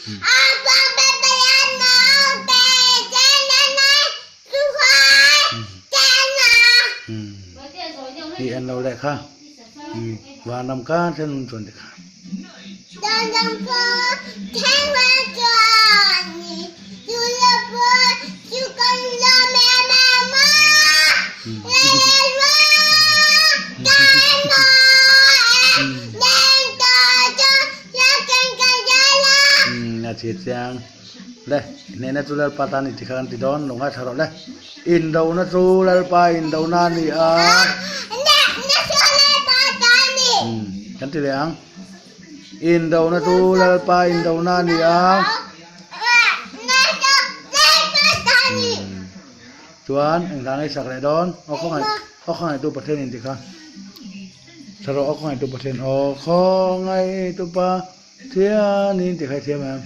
I en lo leh kha vanram khan thlen hun chuan tikha. A chhit chiang le hnehna chu Lalpa tan i tikha kan ti dawn lo ngaithla rawh le indona chu Lalpa indona a ni a kan ti leh ang indona chu Lalpa indona a ni a chuan engvang nge sak leh dawn aw khawngaih aw khawngaih tu Pathian in tikha. Thlarau aw khawngaih tu Pathian aw khawngaih tu Pathianin ti khai thiam em?